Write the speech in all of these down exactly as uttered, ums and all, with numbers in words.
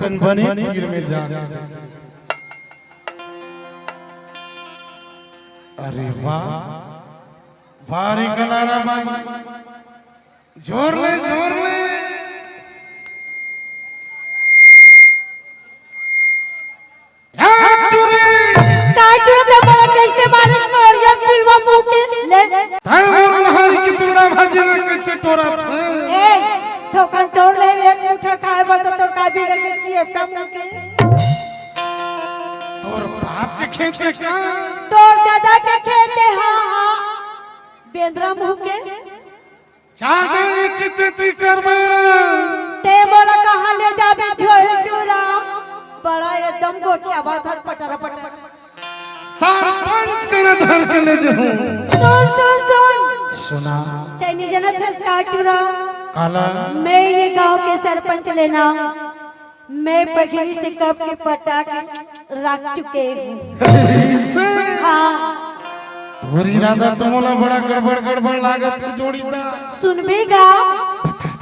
बने तीर में जा। अरे वाह, वाह रे कलारा भाई, जोर ले, जोर ले। या टुरी। काय टुरी ते मोला कैसे मारे मोर ये पिलवा मुंह के? ले। तै मोर नहारी की तोरा भाजी ना कैसे टोरा था? ए, थोकन टोर ले, एक मुठा खाए बर तो तोर का बिगड़ के चिएपका मुंह के? तोर बाप के खेत के का? तोर दादा के खेत है, हाँ, हाँ। बेंदरा मुंह के। जादा इति तिति करबे ना। ते मोला कहाँ ले जाबे झोल टूरा? बड़ा एकदम गोठिया बात हर पटर पटर। सरपंच करा धर के ले जाऊं। सुन, सुन, सुन। सुना। ते नहीं जानत हस का टूरा? काला। मैं ये गांव के सरपंच लेना। मैं पगड़ी से कब के पटा के रख चुके हूँ। इसे? हाँ। तोर इरादा तो मोला बड़ा गड़बड़ गड़बड़ लागत हे जोड़ीदार। सुनबे गा?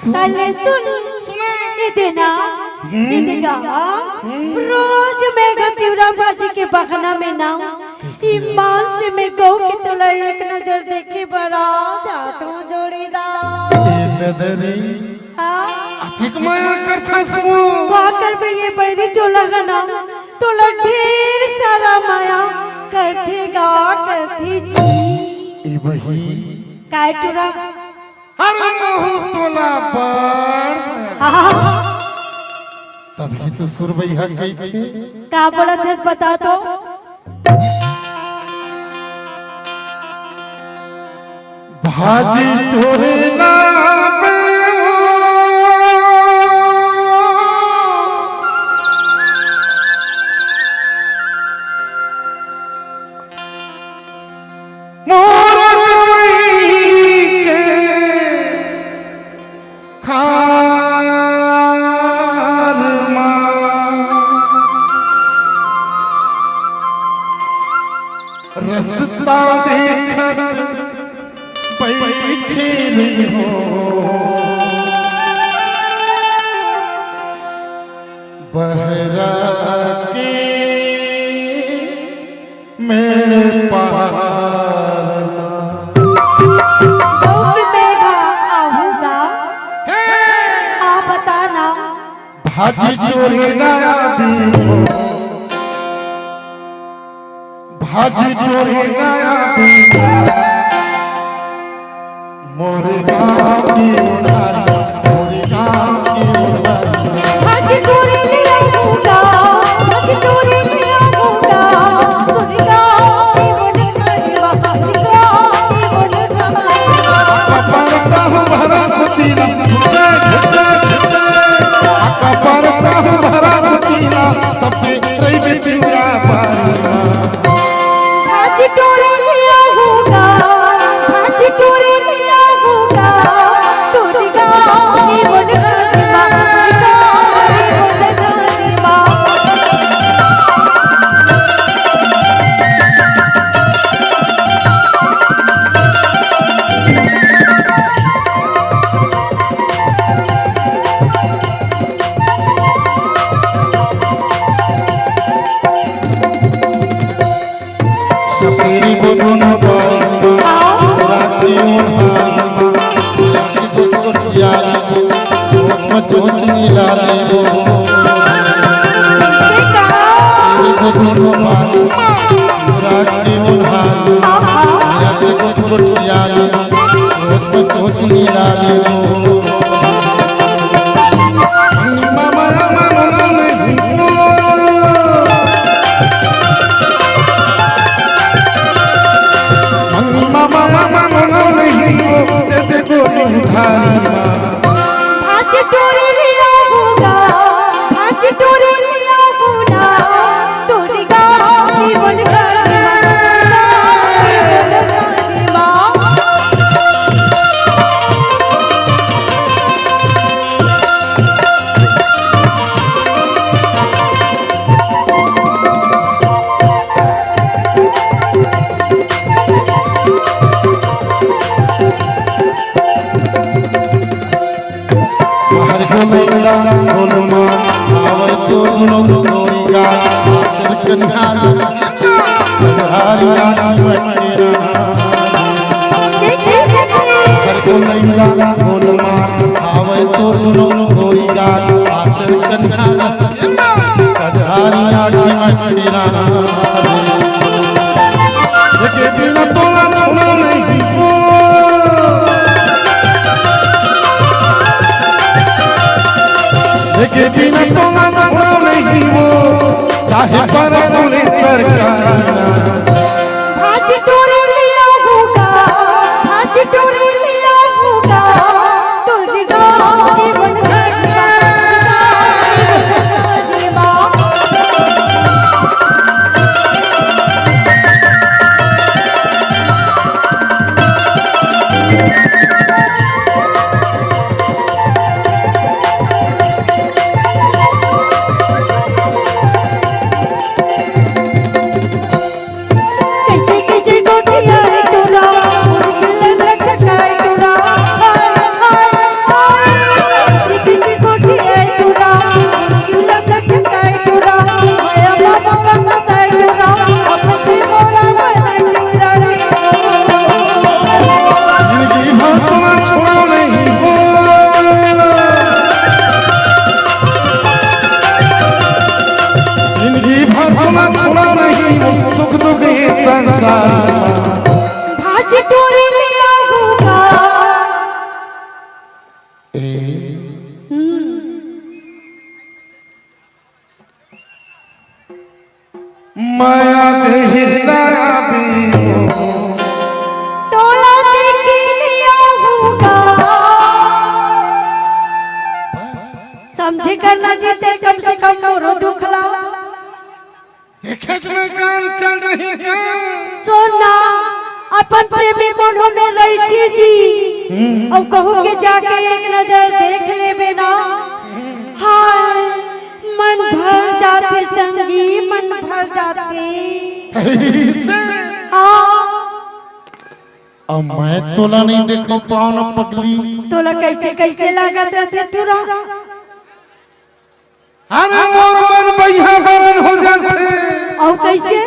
तले सुन। सुना। ये देना। हम्म। ये देगा। हम्म। रोज मैं गतिउरा भाजी के बखना में ना ईमान से मैं गौ की तोला एक नजर देखे बर आ जात हूँ जोड़ीदार। ए ददरी। हाँ। अतिक मया करथस वो। का करबे ये बैरी चोला गना, तोला ढेर सारा मया करथे गा, करथे जी। ए बही। काय टूरा? अरे महू तोला बड़। हाँ। तभी तो सुरबैया कहिथे। का बोलत हस बता तो? भाजी टोरे ना बे। मोर गवई के खार मा रस्ता देखत बइठे रहिहूँ। बहरा के मेड़ पार मा। गौ के मेघा आहू गा। हे! हाँ, बता ना। भाजी टोरे ना आबे। भाजी टोरे ना आबे। मोरे गाँव के ओनारी, मोरे गाँव के ओनारी। भाजी टोरे ले आऊंगा, भाजी टोरे ले आऊंगा, तोरे गाँव के ओनारी, भाजी गाँव के ओनारी। परता हूँ भरा पतीला, आका परता हूँ भरा पतीला, सबके रही बेटिया पारी। भाजी टोरे ले आऊंगा, भाजी टोरे ले आऊंगा, तोरी गाँव की बोल गानी माँ, तोरी गाँव की बोल गानी माँ। सफेरी बोतुन पर राती उन्हा, राती बोतुन यारी, चोच नीला रे वो। सफेरी बोतुन पर राती उन्हा, राती बोतुन यारी, चोच नीला रे वो। भाजी टोरे ले आऊंगा, भाजी टोरे ले आऊंगा, तोरी गाँव की बोल गानी माँ, गाँव की बोल गानी माँ। हर को मेरा बोलमा, आवर तो कन्हार, कन्हार रानी मटेरा। देखी, देखी। हर को लैला बोल मार, आवै तोर दुनो होई गाल, आचर कन्हार, कन्हार रानी मटेरा। एके बिना तोला छोड़ा नहीं वो। एके बिना तोला छोड़ा नहीं वो। चाहे पर तूने सरकार। भाज टोरे लिया होगा, भाज टोरे लिया होगा, तोरे गाँव के बन कैसे कैसे गोटिया रे तोरा, मोर चिल्ला खटकाए तोरा, हाय, हाय, हाय। कैसे कैसे गोटिया रे तोरा, मोर चिल्ला खटकाए तोरा, माया बाबा का बताए तोरा, अपन से मोरा बना तोरा रे। जिंदगी भर तुम्हें छोड़ा नहीं वो। जिंदगी भर तुम्हें छोड़ा नहीं वो। सुख दुख ये संसार। भाज टोरे लिया होगा। ए। हम्म। माया देहे लाया बीरो। तोला देखे लिया होगा। समझे करना जीते, कम से कम मोरो दुख ला। देखे से मैं काम चल रही का? सुन ना, अपन प्रेमी कोनो में रही थी जी। हम्म। अब कहूँ के जाके एक नजर देख लेबे ना। हाय, मन भर जाते संगी, मन भर जाते। ऐसे? हाँ। अब मैं तोला नहीं देखो पाओ ना पगली। तोला कैसे, कैसे लागत रहते टूरा? अरे मोर मन बइहा बरन हो जाथे। अउ कइसे?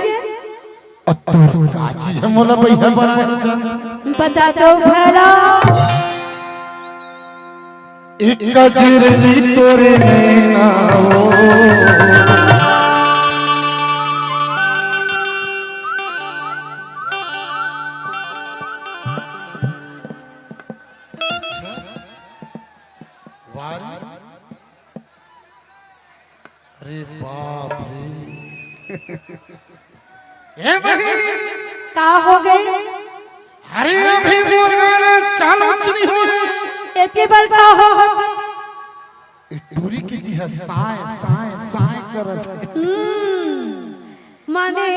अ तोर का चीज हे मोला बइहा बनाए जाथे? बता दो भला। एक कजरनी तोरे नैना ओ। वाह। अरे बाप रे। ए बहिनी। का हो गई? अरे अभी मोर गाना चालू च नहीं होय। एती बर का हो? ए टूरी के जी ह साय, साय, साय करत हे। हम्म, माने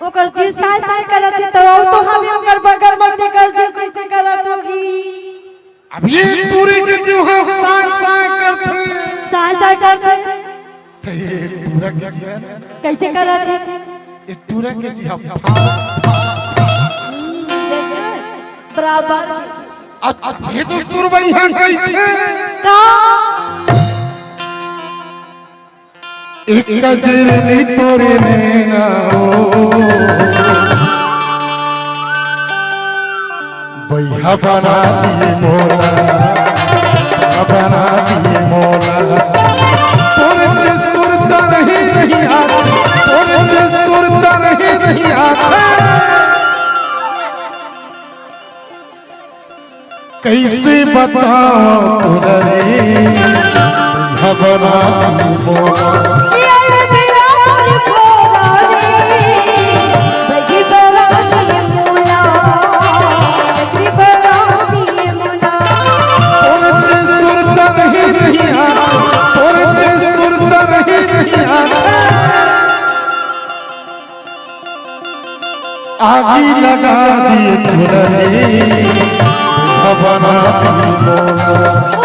ओकर जी साय, साय करत हे, त अउ तो हमें ओकर बगल म देकर जी कइसे करत होही? अब ये टूरी के जीव ह साय साय करथे। साय साय करथे। त ये टूरा के जीव ह ना? कइसे करत हे? ये टूरा के जीव ह फा-, फा-, बराबर। अ-, अ-, ये तो सुरबई ह कइसे? का? एक कजरनी तोरे नैना ओ, बइहा बना दिए मोला, बइहा बना दिए मोला। तोरे से सुरता नहीं, नहीं आत, तोरे से सुरता नहीं, नहीं आत। कइसे बताओ तोला रे, भवना मोला। तोर से सुरता नहीं, नहीं आत, तोर से सुरता नहीं, नहीं आत। आगी लगा दिए चुनरी, भवना मोला।